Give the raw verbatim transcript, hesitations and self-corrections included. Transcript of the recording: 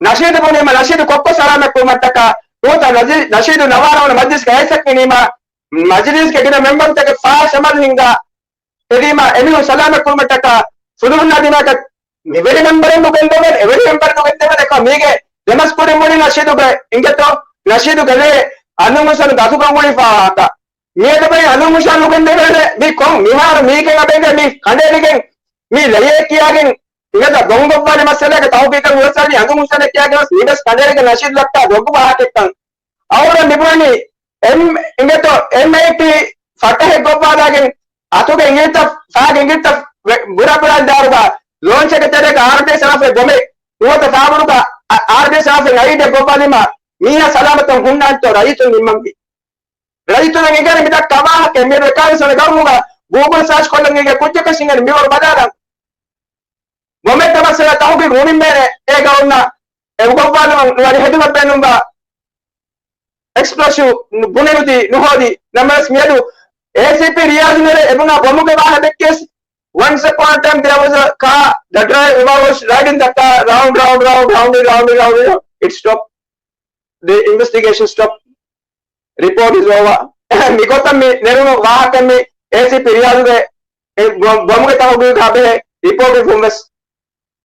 ނަޝީދު ބުނީމަ ނަޝީދު ކޮއްކޮ ސަލާމަތް ކުރުމަށްޓަކާ ނުވަތަ ނަޝީދު ނަވާރަ ވަނަ މަޖްލިސްގެ ރައީސަކަށް މިނީމަ މަޖްލިސްގެ ގިނަ މެމްބަރުންތަކެއް ފާސް އަމަލު ހިންގާ އެދީމަ އެމީހުން ސަލާމަތް ކުރުމަށްޓަކާ ފުލުހުންނާ ދިމާކަށް މިވެރި މެމްބަރުން ނުގެންދެވޭނެ، އެވެރި މެމްބަރުން ނުގެންދެވޭނެ. މީގެ ދެމަސް ކުރިން ބުނި ނަޝީދުގެ އިނގޭތޯ، ނަޝީދުގެ ލޭ އަލުން ހުސަނު ގަތުގަ ގުޅިފާ ވާހަކަ. މިއަދު ބައި އަލުން ހުސަން ނުގެންދެވޭނެ. މި ކޮން މިހާރު މީގެ އަބެނގެ މި ކަނޑޭރިގެން މި ލެޔޭ ކިޔާގެން އިނގޭތޯ ގޮންގޮއްވާލި މައްސަލައިގެ ތަހުގީގަށް ހުވަސްއަޅި އަލުން ހުސަނެއް ކިޔާގެން ވެސް މިވެސް ކަނޑޭރިގެ ނަޝީދު ދައްކާ ދޮގު ވާހަކައެއްކަން. އަހުރެން މިބުނަނީ އެމް، އިނގޭތޯ، އެމްއައިޓީ ފައްޓަހެއް ގޮއްވާލާގެން އަތުގެ އިނގިލިތައް، ފާގެ އިނގިލިތައް ވެ-، ބުރާ ބުރާ ދާރުގަ ލޯންޗެއްގެ ތެރޭގަ އާރްބީއައި ސަރަފެ ބޮމެ ނުވަތަ ފާބުރުގަ އާ-، އާރްބީއައި ސަރަފެ އައިޑިއަ ގޮއްވާލީމަ މީހާ ސަލާމަތަށް ހުންނާންތޯ ރައްޔިތުން ނިންމަންވީ. ރައްޔިތުން އެނގޭނެ މިދައްކާ ވާހަކަ މި ރެކާޑް ސަނަ ގައުމުގަ ގޫގުލް ސާޗް ކޮށްލަން އެނގޭ ކުއްޖަކަށް އިނގޭނެ މިވަރު ބަލާލަން. ބޮމެއްގެ މައްސަލަ ތަހުގީގު ނުނިންމޭނެ. އޭގަ އޮންނަ އެ ގޮއްވާލުމަށް ނުވަރި ހެދުމަށް ބޭނުންވާ އެކްސްޕްލޯސިވް ބުނެލުދީ ނުހޯދި. ނަމަވެސް މިއަދު އޭސީޕީ ރިޔާޒު ނެރެ އެބުނާ ބޮމުގެ ވާހަކަ ދެއްކިޔަސް once upon a time there was a car, the driver was riding the car round, round, round, round, round, round, round. It stopped. The investigation stopped. Report is over. މިގޮތަށް މި ނެރުނު ވާހަކަ މި އޭސީޕީ ރިޔާޒުގެ އެ ބޮ-، ބޮމުގެ ތަހުގީގާ ބެހޭ ރިޕޯޓު ފުންވެސް